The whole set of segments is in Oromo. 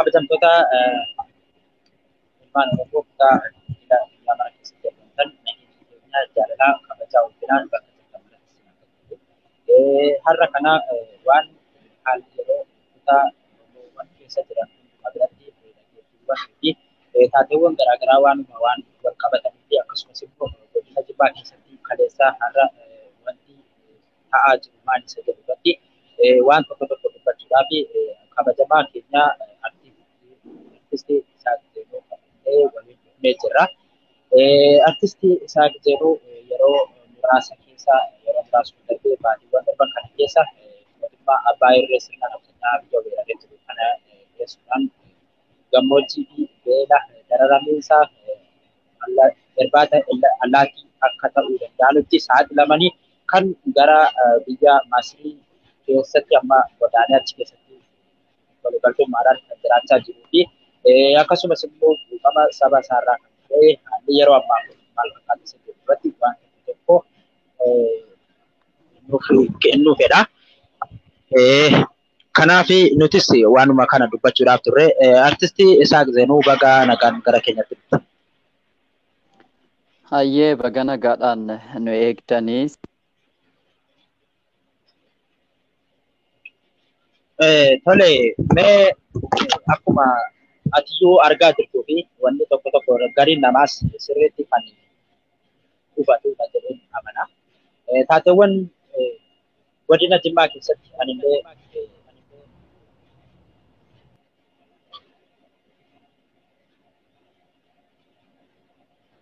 Kabajamtoota ilmaan Oromoo kutaa lama keessatti argamtan, nageenya keenya jaalalaa kabajaa ulfinaan bakka jirtan maratti isin akka. Har'a kana waan haalli yeroo kutaa Oromoowwan keessa jiran hundumaa biratti dhaggeeffiiwwan fi taateewwan garaagaraa waanuma waan wal qabatanii fi akkasumas immoo godina Jimmaa keessatti kaleessaa har'a wanti ta'aa jiru maal isa jedhu irratti waan tokko tokko dubbachuudhaaf kabajamaa keenya artistii Isaaq Zeenuu qabannee waliin dhufnee jirra. Artistii Isaaq Zeenuu yeroo muraasa keessa, yeroo muraasa darbee, baatiiwwan darban kana keessa mootummaa abbaa irree sirna nafxanyaa biyya weeraree jiru kana dhiyeessuudhaan gammoojjii fi beela dararamiinsa irbaata allaattii akka ta'uu danda'anutti saaxilamanii kan gara biyya Masrii keessatti amma godaanee achi keessatti waliigaltummaadhaan kan jiraachaa jiruu fi akkasumas immoo quuqama saba isaarraa kan ta'e haalli yeroo ammaa kun maal fakkaata isa jedhu irratti waan tokko nuuf kennuu fedha. Kanaaf nutis waanuma kana dubbachuudhaaf turre. Artistii Isaaq Zeenuu, baga nagaan gara keenyatti dhufte. Hayyee, baga nagaadhaan nu eegdanii. Tole, mee akkuma atiyyuu argaa jirtuu fi wanni tokko tokko gariin namaas sirriitti kan hubatudha jedheen amana. Taateewwan godina Jimmaa keessatti anillee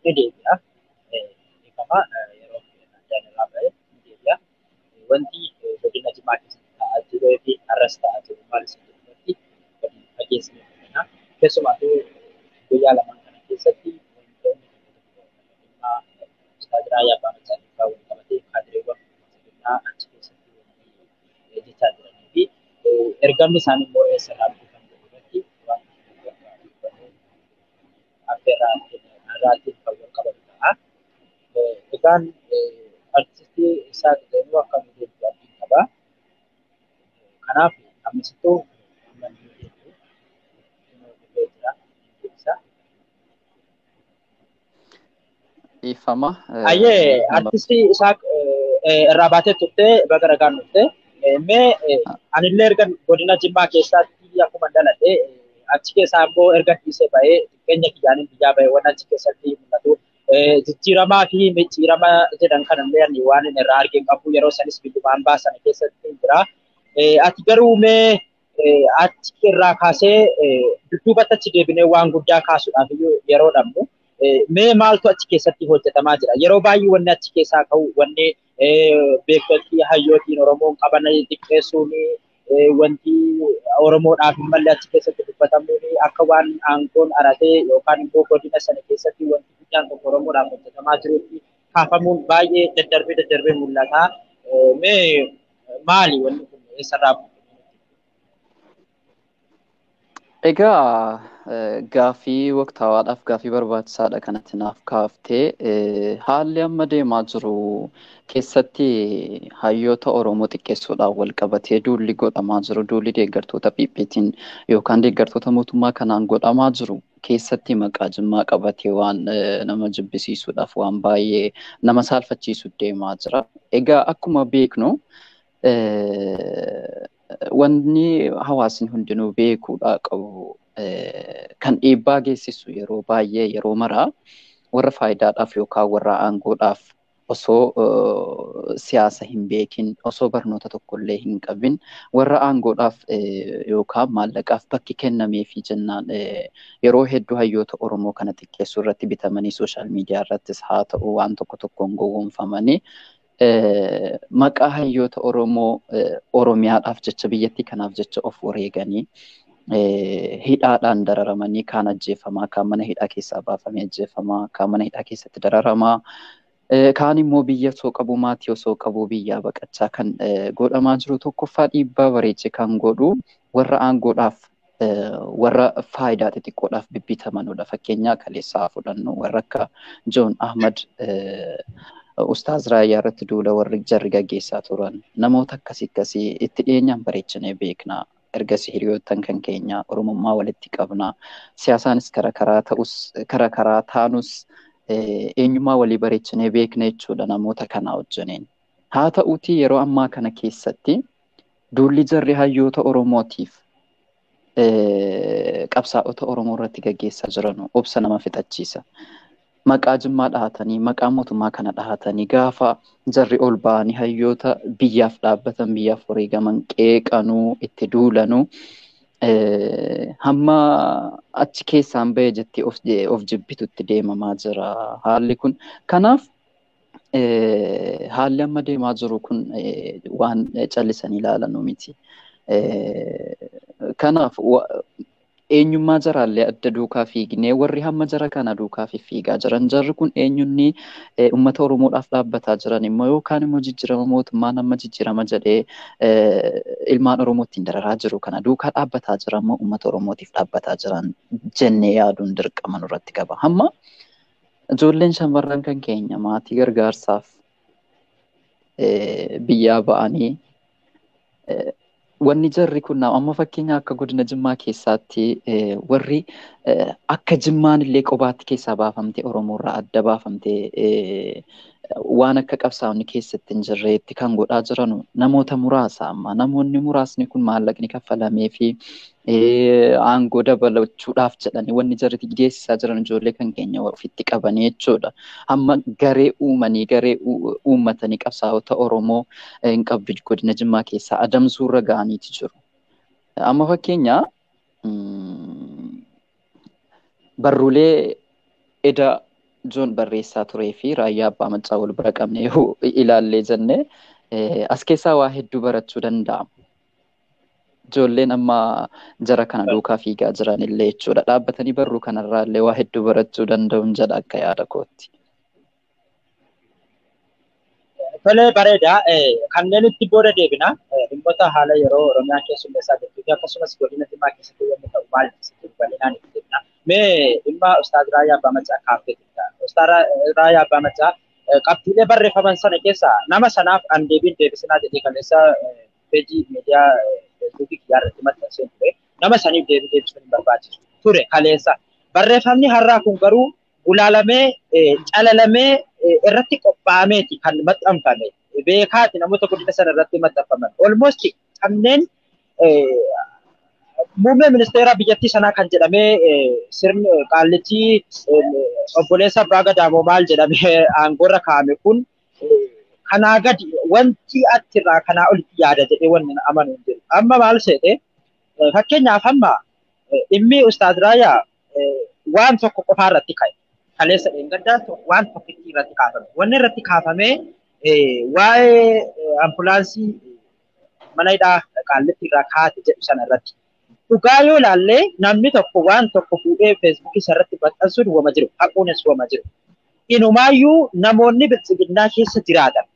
ni deebi'a. Beekama yeroo addaan irraa ba'e ni deebi'a. Wanti godina Jimmaa keessatti ta'aa jiruu fi har'as ta'aa jiru maal isa jedhu irratti gadi fageessinee dubbanna. Keessumattuu guyyaa lamaan kana keessatti wantoonni tokko tokko dhimma Ustaaz Raayyaa Abbaa Macaa wal qabatee kaadireewwan sirnaa achi keessatti wanti jechaa jiranii fi ergamni isaanii immoo eessarraa dhufu kan jedhu irratti waan tokko tokko affeerraa irraatiin kan wal qabatu ta'a. Egaan artistii Isaaq Zeenuu akka nu deebi'u abdiin qaba. Kanaaf ammasittuu amma inni deebi'u dhufee jira, deebisa. Dhiifama. Ayyee, artistii Isaaq, irraa baatee turte, baga ragaan dhufte. Mee anillee erga godina Jimmaa keessatti akkuma dhaladhe, achi keessaa immoo erga dhiisee ba'ee xiqqeenya kiyyaaniin biyyaa ba'ee, waan achi keessatti mul'atu jijjiiramaa fi micciirama jedhan kanallee ani waan inni irraa argee qabu, yeroo sanis biyyumaan baasana keessatti jira. Ati garuu mee achi irraa kaasee dudduubatti achi deebinee waan guddaa kaasuudhaaf iyyuu yeroo dhabnu, mee maaltu achi keessatti hojjetamaa jira? Yeroo baay'ee wanni achi keessaa ka'u wanni beektoti hayyootiin Oromoon qaban xiqqeessuun, wanti Oromoodhaaf hin malle achi keessatti dubbatamuun, akka waan aangoon aratee yookaan immoo godina sana keessatti wanti guddaan tokko Oromoodhaaf hojjetamaa jirutti kaafamuun baay'ee daddarbee daddarbee mul'ata. Mee maali wanni kun, eessarraa bu'e? Egaa gaaffii waqtaawaadhaaf gaaffii barbaachisaadha kanatti naaf kaaftee. Haalli amma deemaa jiru keessatti hayyoota Oromoo xiqqeessuudhaan wal qabatee duulli godhamaa jiru, duulli deeggartoota PPtiin yookaan deeggartoota mootummaa kanaan godhamaa jiru keessatti maqaa Jimmaa qabatee waan nama jibbisiisuudhaaf waan baay'ee nama saalfachiisu deemaa jira. Egaa akkuma beeknu, wanni hawaasni hundinuu beekuudha qabu, kan dhiibbaa geessisu yeroo baay'ee yeroo maraa warra faayidaadhaaf yookaan warra aangoodhaaf osoo siyaasa hin beekin, osoo barnoota tokkollee hin qabin, warra aangoodhaaf yookaan maallaqaaf bakki kennameefii jennaan yeroo hedduu hayyoota Oromoo kana xiqqeessuu irratti bitamanii, social media irrattis haa ta'u waan tokko tokkoon gowwoomfamanii, maqaa hayyoota Oromoo Oromiyaadhaaf jecha, biyyattii kanaaf jecha of wareeganii, hidhaadhaan dararamanii, kaan ajjeefamaa, kaan mana hidhaa keessaa baafamee ajjeefamaa, kaan mana hidhaa keessatti dararamaa, kaan immoo biyya osoo qabu, maatii osoo qabu biyyaa baqachaa kan godhamaa jiru, tokkoffaa dhiibbaa bareeche kan godhu warra aangoodhaaf, warra faayidaa xixiqqoodhaaf bibbitamanudha. Fakkeenyaa kaleessaa fudhannu, warra akka Joon Ahmad, Ustaaz Raayyaa irratti duula warri jarri gaggeessaa turan, namoota akkasii akkasii itti dhiyeenyaan bareechinee beekna. Ergasii hiriyoottan kan keenya Oromummaa walitti qabna. Siyaasaanis kara karaa ta'us kara karaa taanus eenyummaa walii bareechinee beekna jechuudha namoota kanaa wajjiniin. Haa ta'uutii yeroo ammaa kana keessatti duulli jarri hayyoota Oromootiif qabsaa'ota Oromoo irratti gaggeessaa jiran obsa nama fixachiisa. Maqaa Jimmaa dhahatanii, maqaa mootummaa kana dhahatanii gaafa jarri ol ba'anii hayyoota biyyaaf dhaabbatan, biyyaaf wareegaman qeeqanuu, itti duulanuu hamma achi keessaan ba'e jettee of jibbitutti deemamaa jira haalli kun. Kanaaf haalli amma deemaa jiru kun waan callisanii ilaalanuu miti. Kanaaf eenyummaa jaraallee adda duukaa fiignee warri hamma jara kana duukaa fiigaa jiran jarri kun eenyunni uummata Oromoodhaaf dhaabbataa jiran immoo yookaan immoo jijjiirama mootummaan amma jijjiirama jedhee ilmaan Oromootiin dararaa jiru kana duukaa dhaabbataa jiran immoo uummata Oromootiif dhaabbataa jiran jennee yaaduun dirqama nurratti qaba. Hamma ijoolleen shamarran kan keenya maatii gargaarsaaf biyyaa ba'anii wanni jarri kun amma fakkeenya akka godina Jimmaa keessaatti warri akka Jimmaan illee qobaatti keessaa baafamtee Oromoorraa adda baafamtee waan akka qabsaa'onni keessatti hin jirreetti kan godhaa jiran namoota muraasa amma. Namoonni muraasni kun maallaqni kaffalamee fi aangoo dabalachuudhaaf jedhanii wanni jarri geessisaa jiran ijoollee kan keenya ofitti qabanii jechuudha. Amma garee uumanii garee uummatanii qabsaa'ota Oromoo hin qabdu godina Jimmaa keessaa adamsuurra ga'aniiti jiru. Amma fakkeenya barruulee eda Joon barreessaa turee fi raayyaa abbaa maccaa wal bira qabne yoo ilaallee jenne as keessaa waa hedduu barachuu danda'ama. Ijoolleen amma jara kana duukaa fiigaa jiran illee jechuudha. Dhaabbatanii barruu kanarraa illee waa hedduu barachuu danda'uun jedha akka yaada kootti. Tolee bareeda. Kanneen itti booda deebina. Dhimmoota haala yeroo Oromiyaa keessummeessaa jirtuu fi akkasumas godina Jimmaa keessatti wanni ta'u maal keessatti bal'inaan itti deebina. Mee dhimma Ustaaz Raayyaa Abbaa Maccaa kaaftee jirta. Ustaaz Raayyaa Abbaa Maccaa qabxiilee barreeffaman sana keessaa nama sanaaf an deebiin deebisinaa jedhee kaleessa peejii miidiyaa Feesbuukii kiyyaa irratti maxxansee ture. Nama saniif deebii deebisuun hin barbaachisu ture kaleessa. Barreeffamni har'aa kun garuu gulaalamee calalamee irratti qophaa'ameeti kan maxxanfame. Beekaati namoota godina sana irratti maxxanfaman. Almost kanneen muummee ministeera biyyattii sanaa kan jedhamee sirni qaallichi obboleessa abbaa gadaamoo maal jedhamee aangoorra kaa'ame kun kanaa gadi wanti achirraa kanaa olitti yaada jedhee wanni amanu hin jiru. Amma maal seete fakkeenyaaf amma dhimmi Ustaaz Raayyaa waan tokko qofaa irratti ka'e. Kaleessa dheengaddaa waan tokkitti irratti kaafame. Wanni irratti kaafame waa'ee ambulaansii mana hidhaa qaallitti irraa kaate jedhu sana irratti. Dhugaa yoo ilaalle namni tokko waan tokko fuudhee feesbuukii irratti maxxansuun wama jiru. Haquunis wama jiru. Inumaayyuu namoonni biltsiginnaa keessa jiraatan,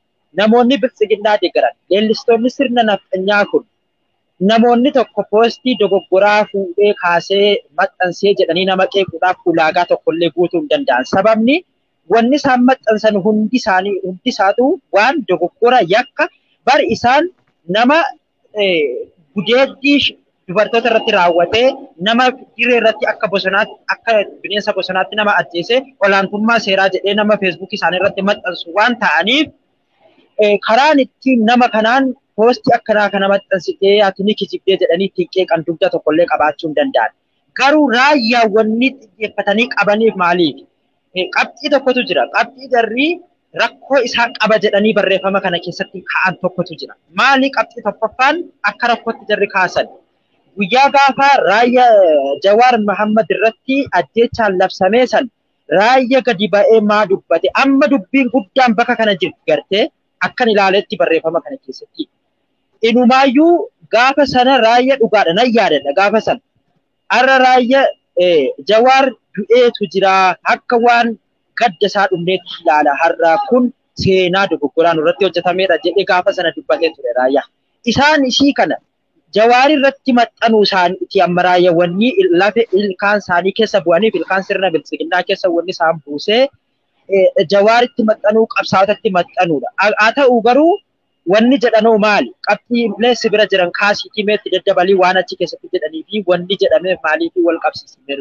namoonni biltsiginnaa deeggaran, leellistoonni sirna nafxanyaa kun namoonni tokko poostii dogoggoraa fuudhee kaasee maxxansee jedhanii nama qeequudhaaf ulaagaa tokkollee guutuu hin danda'an. Sababni wanni isaan maxxansan hundi isaanii hundi isaatu waan dogoggora yakka bar isaan nama gudeeddii dubartoota irratti raawwatee nama dirree irratti akka bosonaatti akka bineensa bosonaatti nama ajjeese olaantummaa seeraa jedhee nama feesbuukii isaanii irratti maxxansu waan ta'aniif karaan ittiin nama kanaan poostii akkanaa kana maxxansitee ati ni kijibdee jedhanii ittiin qeeqan dugda tokkollee qabaachuu hin danda'an. Garuu raayyaawwanni xiyyeeffatanii qabaniif maaliif? Qabxii tokkotu jira. Qabxii jarri rakkoo isaan qaba jedhanii barreeffama kana keessatti ka'an tokkotu jira. Maali qabxii tokkoffaan akka rakkootti jarri kaasan? Guyyaa gaafa raayyaa Jawaar Mahammad irratti ajjeechaan labsamee san raayyaa gadi ba'ee maa dubbate? Amma dubbiin guddaan bakka kana jirti gartee akkan ilaaletti barreeffama kana keessatti. Inumaayyuu gaafa sana raayyaa dhugaadha nan yaadadha gaafa sana. Har'a raayyaa Jawaar du'eetu jira akka waan gadda isaa dhumneetti ilaala har'a kun seenaa dogoggoraan irratti hojjetameedha jedhee gaafa sana dubbatee ture raayyaa. Isaan ishii kana Jawaar irratti maxxanuu isaaniiti amma raayyaawwanni lafa ilkaan isaanii keessa bu'aniif ilkaan sirna biltsiginnaa keessa wanni isaan buusee Jawaaritti maxxanuu qabsaa'otatti maxxanuudha. Haa ta'u garuu Wanni jedhanoo maali? Qabxiilee si bira jiran kaasiitii meetti daddabalii waan achi keessatti jedhanii fi wanni jedhameef maaliif wal qabsiisee?